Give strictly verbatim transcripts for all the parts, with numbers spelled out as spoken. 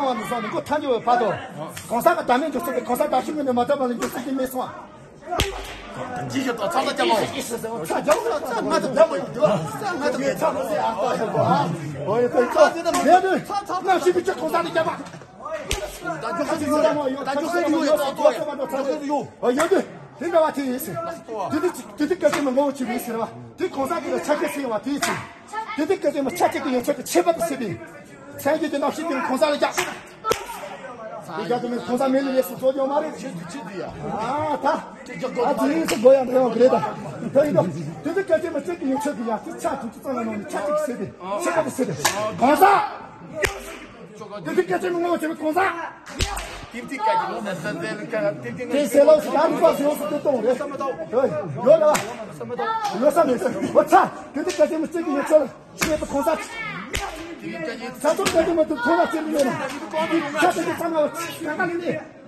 མང་བ་ནས་བཟུང་ནས་མགོ་ཐག་འཇོག་པའི་བར་དུ། གོང་ས་གི་བདག་མེད་འཇོག་ཚུལ་གྱི་གོང་ས་བདག་ཤུལ་ངོས་ནས་མ་ཐོབ་པ་ལ་འཇོག་ཚུལ་གྱི་མེད་སོང་། ཇི་ཞིག་ཏུ་ཚ་ཚ་རྒྱབ་མོ། ཚ་རྒྱབ་མོ་ཚ་ང་ཚོ་རྒྱབ་མོ་ཡོད་འདུག་ང་ཚོ་ངའི་ཚ་མོ་ཟེར་ཨ་ཏོ་ཡོད་གོ་ཨ། ཨོ་ཡོད་དོ་ཚ་ཚ་ཚ་ཚ་ཚ་ཚ་ཚ་ཚ་ཚ་ཚ་ཚ་ཚ་ཚ་ཚ་ཚ་ཚ་ཚ་ཚ་ད་ཇོ་ཁ་ཅིག་ཡོད་ར་མ་ཡོད། ད་ཇོ་ཁ་ཅིག་ཡོད་ཡོད་ཏོ་ཏོ་ཡོད། ད་ཇོ་ཁ་ཅིག་ཡོད། ཨོ་ཡོད་དེ། དེ་འདྲ་བ་དེ་ཡིན་ཟེར། དེ་དེ་དེ་དེ་སྐད་ཆ་མི་ངོ་བོ་ཆེ་བས་ཟེར་བ། དེ་གོང་ས་གི་ལ་ཆ་རྐྱེན་ཟེར་བ་དེ་ཡིན་ཟེར། དེ་དེ་སྐད་ཆ་མི་ཆ་གཅིག་གི་ཡོད་ཆོག་གི་ཆད་པ་དེ་ཟེར་ཏེ། མཚན་རྒྱུད་ཀྱི་རྣམ་ཤེས་དེ་གོང་ས་ལ་རྒྱག་དེ་རྒྱག་དུ་མེད་གོང་ས་མེད་ལ་ལས་སུ་བཟོ་རྒྱུ་མ་རེད། ཆེ་དུ་ཆེ་དུ་ཡ། ཨ་ད། ཨ་དེ་ཡིན་ཟེར་དགོས་ཡ་འདྲ་ཡོང་གི་རེད་ད། དེ་ཡིན་དུ། དེ་དེ་སྐད་ཆ་མི་གཅིག་གི་ཡོད་ཆོག་གི་ཡ་དེ་ཆ་དུ་ཆུ་གཙང་ལ་ནོར་ནས་ཆ་གཅིག་ཟེར་ཏེ་ཆད་པ་དེ་ཟེར་ཏེ། གོང་ས། དེ་དེ་སྐད་ཆ་མི་ངོ་བོ་ཆེ་བས་གོང་ས། ཏིག་ཏིག་ཀ་ཅིག་ནོ་ད་ད་ད་ལ་ཀ་ཏིག་ཏིག་ནོ། དེ་ཟེར་ལོ་ཟེར་ཨ་ནི་པ་ཟེར་ཡོང་སུ་ཏོ་ཏོ་རེད། ཡོད་ཡོད་ལ། ཡོད་ས་མེད་ས་ཨོ་ཚ། དེ་དེ་སྐད་ཆ་མི་གཅིག་གི་ཡོད་ཆོག་ཆེད་དུ་གོང་ས། ད་ཚོ་སྐད་ཆ་མི་ཐུབ་ཐོག་ལ་ཅི་ལ་ཡོད་ན། ཆ་དེ་དེ་ཚང་མ་གང་ག་ལས་ནས།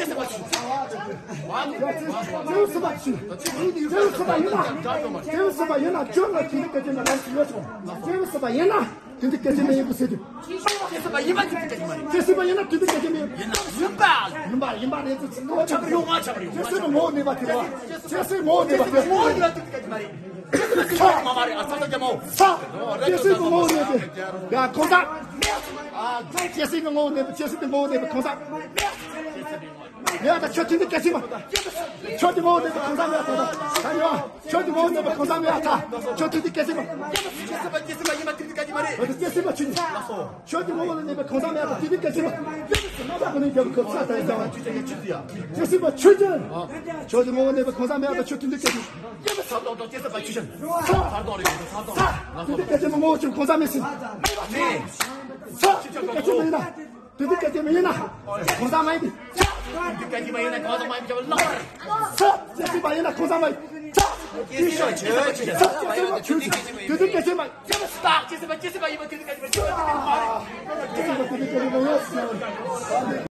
བརྩེ་སེམས་པ་ཆུ། བརྩེ་བའི་སེམས་པ་ཆུ། བརྩེ་བའི་སེམས་པ་ཡིན་ན། བརྩེ་བའི་སེམས་པ་ཡིན་ན་ཁྱོད་ལ་དེ་འདྲ་སྐད་ཆ་ལབ་ཡོད་སོང་། བརྩེ་བའི་སེམས་པ་ཡིན་ན། དེ་འདི་སྐད་ཆ་མེད་ཡིན་པ་ཟེར་དུས། བརྩེ་སེམས་པ་ཡིན་པ་དེ་འདི་སྐད་ཆ་མ་རེད། བརྩེ་སེམས་པ་ཡིན་ན་དེ་འདི་སྐད་ཆ་མེད། ཡིན་ན་ཡིན་པ། ཡིན་པ་ཡིན་པ་རེད་ཟེར་ཚིག་ངོ་ཆགས་ཡོང་ང་ཆགས་ཡོང་། བརྩེ་སེམས་པ་ངོ་བོ་གནས་པ་དེ་རེད་བ། བརྩེ་སེམས་ངོ་བོ་གནས་པ་དེ་ངོ་བོ་གནས་པ་དེ་འདི་སྐད་ཆ་མ་རེད། ས་མ་མ་རེད། ཨ་ས་ད་རྒྱ་མོ། ས། བརྩེ་སེམས་ཀྱི་ངོ་བོ་གནས་པའི། ཡ་གང་ཟག་ཨ་བརྩེ་སེམས་ཀྱི་ངོ་བོ་གནས་པའི། བརྩེ་སེམས་ཀྱི་ངོ་བོ་གནས་པའི་གང་ཟག་ཡ་ད་ཁྱོད་དེ་འདི་སྐད་ཆ་མ། ཁྱོད་ཀྱི་ངོ་བོ་གནས་པའི་གང་ཟག་མེད་ད་ད་ད་ཡ། ཁྱོད་ཀྱི་ངོ་བོ་གནས་པའི་གང་ཟག་མེད་ཨ་ཐ། ཁྱོད་དེ་འདི་སྐད་ཆ་མ། བརྩེ་སེམས་པ་བརྩེ་སེམས་པ་ཡིན་པ་དེ་འདི་སྐད་ཆ་མ་རེད། བརྩེ་སེམས་པ་ཆུ་ནི། ཁྱོད་ཀྱི་ངོ་བོ་ལ་གནས་པའི་གང་ཟག་མེད་ཨ་ཐ། དེ་འདི་སྐད་ཆ་མ། ཁྱོད་ཀྱི་ངོ་བོ་ལ་གནས་པའི་གང་ཟག་མེད་ཨ་ཐ། དེ་འདི་སྐད་ཆ་མ། བརྩེ་སེམས་པ་ཆུ་ཅན། ཁྱོད་ཀྱི་ངོ་བོ་གནས་པའི་གང་ཟག་མེད་ཨ་ཐ། ཁྱོད་དེ་འདི་སྐད་ཆ་མ། ས་དོག་དོག་བརྩེ་སེམས་པ་ཆུ་ཅན། ས་དོག་རེད། ས་དོག་ས། དེ་འདི་སྐད་ཆ་མ། ངོ་བོ་ཆུ་གང་ཟག་མེད་ཟིན། མེད། ས་དེ་འདི་སྐད་ཆ་མ་ཡིན་ན། དེ་འདི་སྐད་ཆ་མ་ཡིན་ན། གང་ཟག་མ་ཡིན་ཏེ། འདི་སྐད་ཆ་མ་ཡིན་ན་གང་ཟག་མ་ཡིན་པ་ལགས། ས་བརྩེ་སེམས་པ་ཡིན་ན་གང་ཟག་མ་ཡིན། ས་བརྩེ་སེམས་པ་ཆུ་ཅན། ས་བརྩེ་སེམས་པ་ཆུ་ཅན། དེ་འདི་སྐད་ཆ་མ་ཡིན། ས་བརྩེ་སེམས་པ་བརྩེ་སེམས་པ་ཡིན་པ་དེ་འདི་སྐད་ཆ་མ་ཡིན།